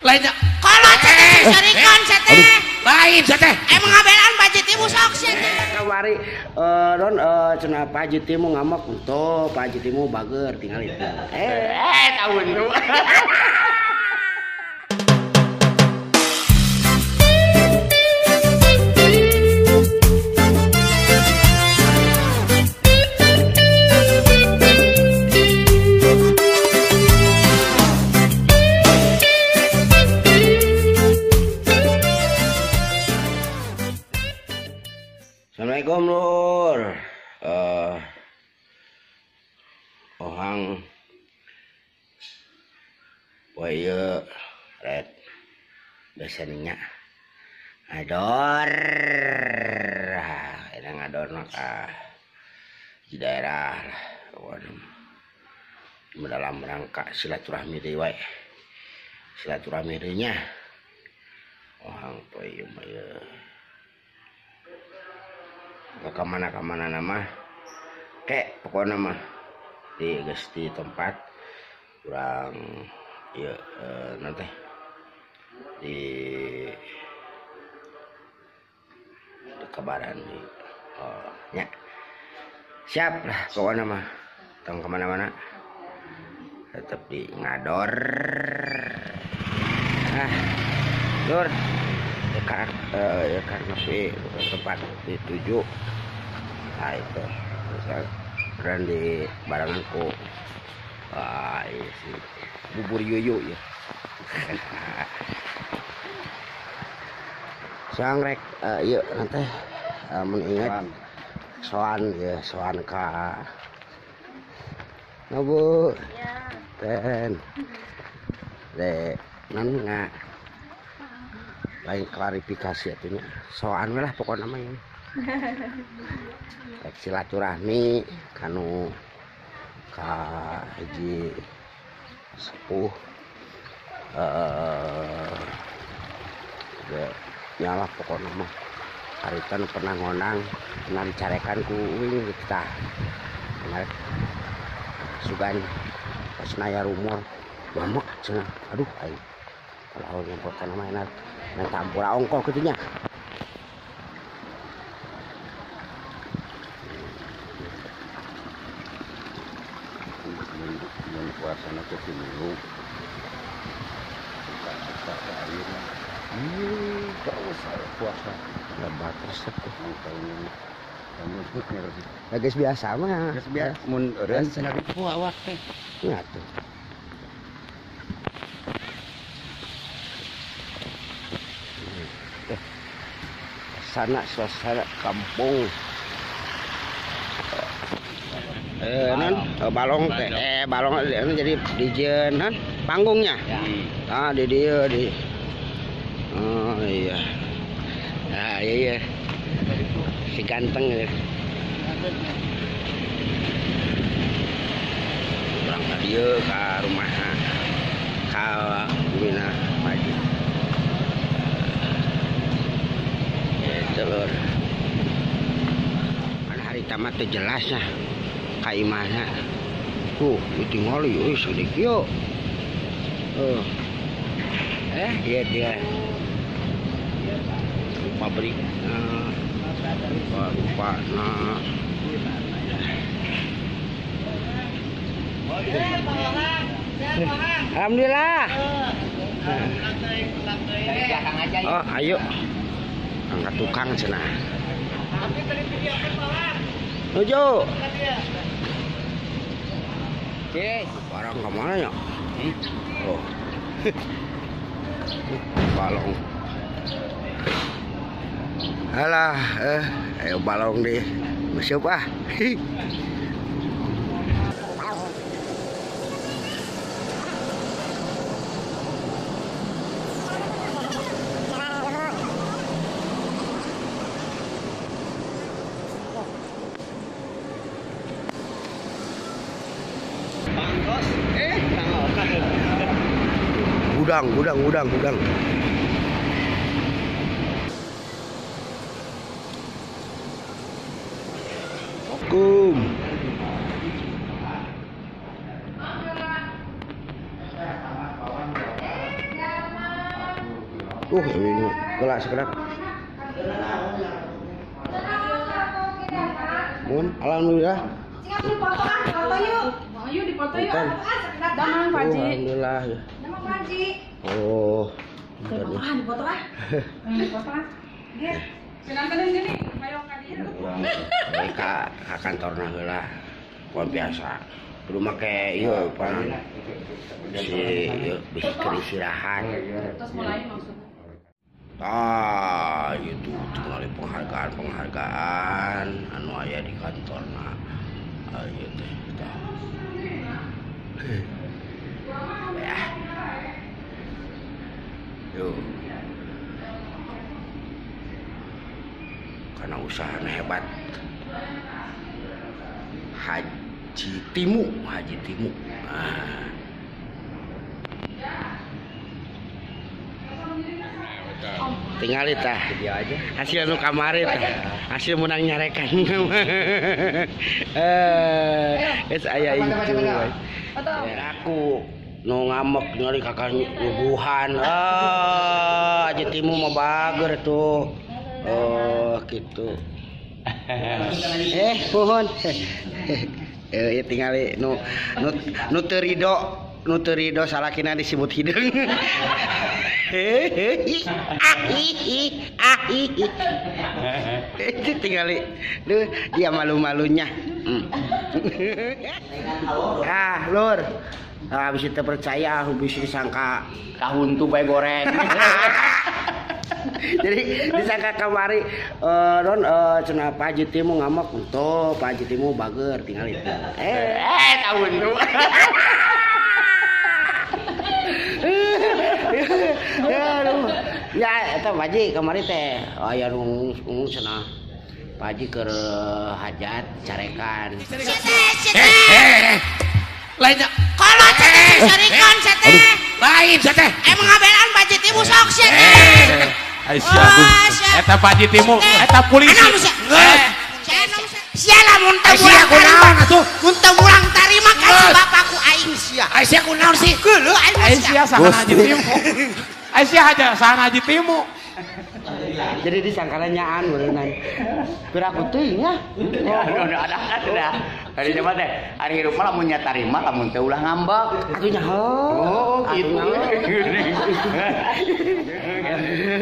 Lainnya kalau teh sarikan teh lain teh emang ngabelaan Pak Haji Timu sok sih teh kamari non cenah Pak Haji Timu ngamuk tuh Pak Haji Timu bager tinggal itu tahun lu. Assalamualaikum lur. Ohang poe ieu rek biasanya ngador. Ini ngadorna ka di daerah lah. Waduh. Dalam rangka silaturahmi deui wae. Silaturahmi deui nya. Ohang poe ieu mah ieu. Kemana-kemana nama kek pokoknya mah di geus di tempat kurang ya nanti di kabaran di nya siap lah pokoknya mah tong kemana-mana tetap di ngador. Ah lur ya karena sih tempat dituju nah itu dan di baranganku ah iya sih bubur yuyu ya. Sangrek yuk nanti mengingat soan ya soan ka nobu ten de nan nggak lain klarifikasi artinya soan lah pokoknya namanya rek silaturahmi kanu ka hiji sepuh nyalah pokoknya mah haritan pernah ngonang pernah dicarekan ku uing kita kemarin sugan pas naya rumor mamak cenah aduh aing kalau nyemprotkan nama enak nanti ampura ongkoh gitunya. Yang puasa nanti dulu buka air gak usah puasa lebat resep tuh ya guys biasa mah guys biasa mun eureun cenah awak teh nya tuh. Sana suasana kampung non balong teh balong jadi dijen non panggungnya ya. Ah di dia di oh iya nah iya iya si ganteng ya kurang dia ke rumah ka Mina Maju telur kan hari tamat tuh jelas lah kaimahna tuh ditinggali euy segede kieu iya dia pabrik lupa nah. Alhamdulillah. Oh ayo angkat tukang cenah. Nuju. Oke. Barang kemana ya? Oh. Balong. Alah, ayo balong deh. Siap ah. Gudang, gudang, gudang, gudang. Kum. Tuh ini kelas sekedap. Mun alhamdulillah. Dipoto ah, foto yuk. Yuk dipoto yuk. Damang Pak Haji. Alhamdulillah. Damang Pak Haji. Oh. Dipoto ah, dipoto ah. Nggih. Penanteun gini, hoyong ka dieu. Ka kantorna heula. Luar biasa. Kudu make ieu pan. Si ieu bisi keur istirahat. Terus mulai maksudnya. Tah, itu tinggal penghargaan-penghargaan anu aya di kantorna. Ieu teh tah. Ya. Yo. Karena usahanya hebat. Haji Timu, Haji Timu. Ah. Tinggal tah. Hasil nu kamari tah. Hasil menang nyarekan. Geus aya itu. Aku nu ngamek nyari kakak nyuguhan. Ah, Haji Timu mah bager tuh. Oh, gitu. Pohon. Ya tingali nu nu teu rido salakina disebut hideung. Itu tingali. Duh, dia malu-malunya. Ah, lur. Ah, bisa terpercaya, bisa disangka kahuntu bae goreng. Jadi disangka kamari non cenah Pak Haji Timu ngamek untuk Pak Haji Timu bager tinggal itu. Tahun tuh. Aduh. Ya eta Pak Haji kamari teh aya nu ngomong cenah Pak Haji keur hajat carekan. Lainnya kalau teh sarikan teh. Lain teh. Emang ngabelaan Pak Haji Timu sok sia teh. Aisyah, eta Pak Haji Timu, eta polisi. Sia lamun teu urang tarima atuh, mun teu urang tarima ka si bapakku aing sia. Aisyah kunaon sih? Geuleuh aing mah sia. Aisyah saha Haji Timu. Aisyah aja saha Haji Timu. Jadi disangkana nyaan beureunan. Piraku teuing nya. Ada ada. Ari mah teh, ari hirup mah lamun nya tarima lamun teu ulah ngambek. Atuh nyaho. Oh, gitu.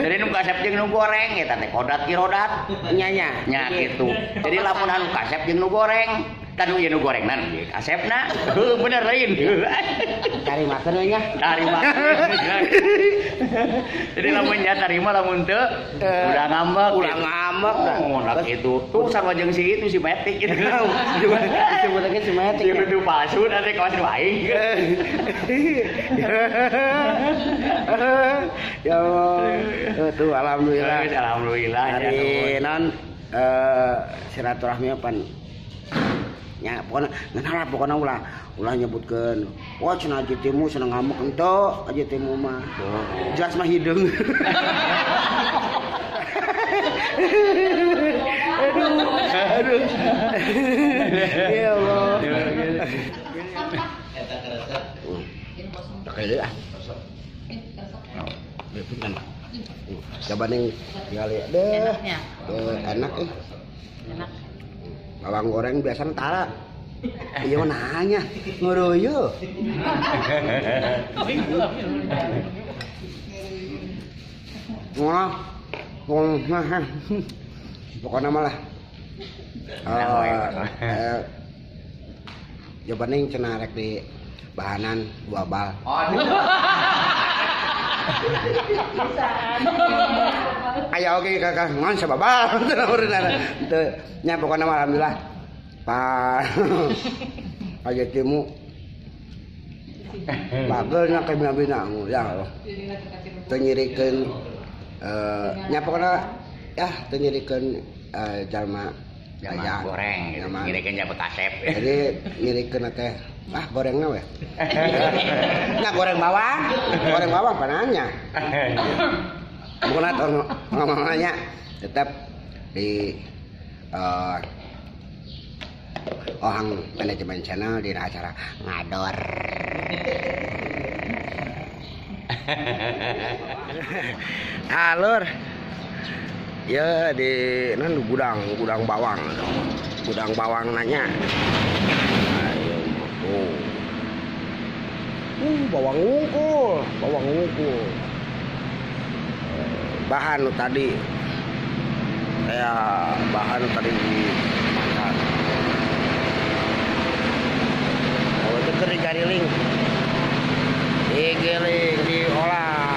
Jadi nu kasep jeung nu goreng eta teh kodat kirodat. Nya nya. Nya kitu. Jadi lamun anu kasep jeung nu goreng, tanu ieu nu gorengna nu kasepna. Heuh bener lain. Tarimakeun we nya. Tarima. Jadi lamun nya tarima lamun teu ulah ngambek. Ulah ngambek. Oh, kitu. Tuh sama jeung si itu si Metik gitu. Disebutnya si Metik. Dia kudu palsu nanti kawas nu aing. Ya Allah. Tuh alhamdulillah. Alhamdulillah. Hari non silaturahmi pan nya pokona ngeunah lah pokona ulah ulah nyebutkeun. Wah cenah Haji Timu cenah ngamuk henteu Haji Timu mah. Jelas mah hideung. Aduh, aduh. Ya Allah. Pakai ah. Punten. Coba ning tinggali deh. Enak eh. Enak. Bawang goreng biasanya tara. Iya nanya, nguruyu. Wah. Pokoknya malah coba ning cenah rek di bahanan 2 bal. Aya oge kakak ngan sababal teu nya pokona mah alhamdulillah. Pak Haji Timu bageurna ka bina-bina ya Allah. Teu nyirikeun nya pokona ya teu nyirikeun jalma jalma goreng gitu. Nyirikeun jalma kasep. Jadi nyirikeun teh ah gorengna we. Nya goreng bawang pananya. Bukan atau ngomongnya tetap di Ohang Manajemen Channel di acara ngador. Alur. Ya di nan gudang, gudang bawang. Gudang bawang nanya. Ayo tuh. Bawang wungkul, bawang wungkul. Bahan nu tadi. Kayak bahan tadi dimakan. Oh, itu keur digariling. Digiling, diolah.